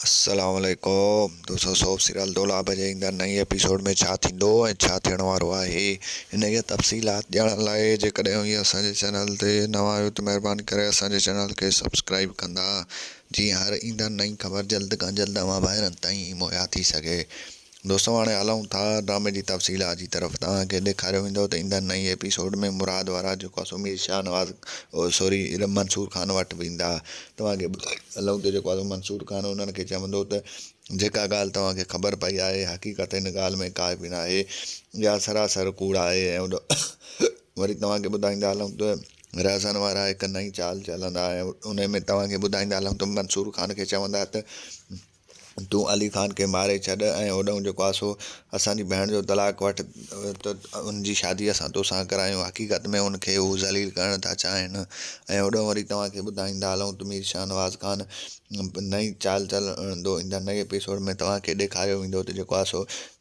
السلام عليڪم دوستو سوپ سيريل دولاب جي ايندڙ نئين ايپيسوڊ ۾ ڇا ٿيندو ۽ ڇا ٿيڻ وارو آهي ان جي تفصيلات ڄاڻڻ لاء جيڪڏهن اوهين اسان جي چينل تي نوان آهيو ته مهرباني ڪري اسان جي چينل کي سبسڪرائب ڪندا جيئن هر ايندڙ نئين خبر جلد کان جلد اوهان ڀائرن تائين مهيا ٿي سگهي دوستو هاڻي هلون ٿا ڊرامي جي تفصيلات جي طرف توهان کي ڏيکاريو ويندو ته ايندڙ نئين ايپيسوڊ ۾ مراد وارا جيڪو آهي سو مير شاهنواز سوري منصور خان وٽ ويندا توهان کي ٻڌائي هلون ته جيڪو آهي سو منصور خان انهن کي چوندو ته جيڪا ڳالهه توهان کي خبر پئي آهي حقيقت ان ڳالهه ۾ ڪا به ناهي يا سراسر ڪوڙ آهي ۽ وري توهان کي ٻڌائيندا هلون ته رهزن وارا هڪ نئين چال چلندا ۽ ان ۾ توهان کي ٻڌائيندا هلون ته منصور خان کي چوندا ته تون علي خان کي ماري ڇڏ ۽ هوڏانهن جيڪو آهي سو اسان جي ڀيڻ جو طلاق وٺ ته ان جي شادي اسان توسان ڪرايون حقيقت ۾ ان کي هو ذليل ڪرڻ ٿا چاهين ۽ هوڏانهن وري توهان کي ٻڌائيندا هلون ته مير شاهنواز خان نئين چال چلندو ايندڙ نئين ايپيسوڊ ۾ توهان کي ڏيکاريو ويندو ته جيڪو آهي سو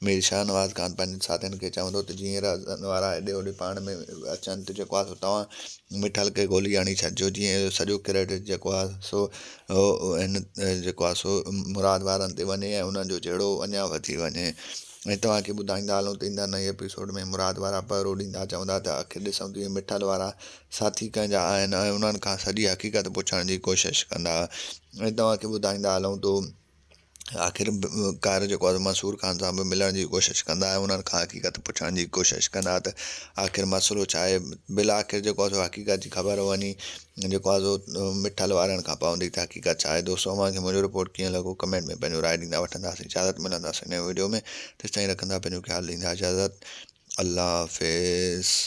مير شاهنواز خان پنهنجن ساٿين کي چوندو ته جيئن رهزن وارا هيڏي هوڏي پاڻ ۾ اچن ته جيڪو آهي سو توهان مٺل کي گولي هڻي ڇڏجو جيئن سڄو ڪريڊٽ جيڪو آهي سو هن جيڪو آهي سو مراد وارن تي وڃي ۽ انهن جو جهيڙو اڃا وڌي وڃي ۽ توهان کي ٻڌائيندا هلون ته ايندڙ نئين ايپيسوڊ ۾ مراد وارا پهرو ڏيندا چوندا ته آخر ڏسون ته اهي مٺل وارا ساٿي ڪنهن جا آهن ۽ انهن کان سڄي حقيقت پڇڻ جي ڪوشش ڪندا ۽ توهان کي ٻڌائيندا هلون ته آخر ڪار جيڪو آهي منصور خان سان به ملڻ جي ڪوشش ڪندا ۽ انهن کان حقيقت پڇڻ جي ڪوشش ڪندا ته آخر مسئلو ڇا آهي بالآخر جيڪو آهي سو حقيقت جي خبر وڃي جيڪو آهي سو مٺل وارن کان پوندي ته حقيقت ڇا آهي دوستو اوهان کي منهنجو رپورٽ ڪيئن لڳو ڪمينٽ ۾ پنهنجو راء ڏيندا وٺنداسين اجازت ملنداسين نئين ويڊيو ۾ تيستائين رکندا پنهنجو خيال ڏيندا اجازت الله حافظ.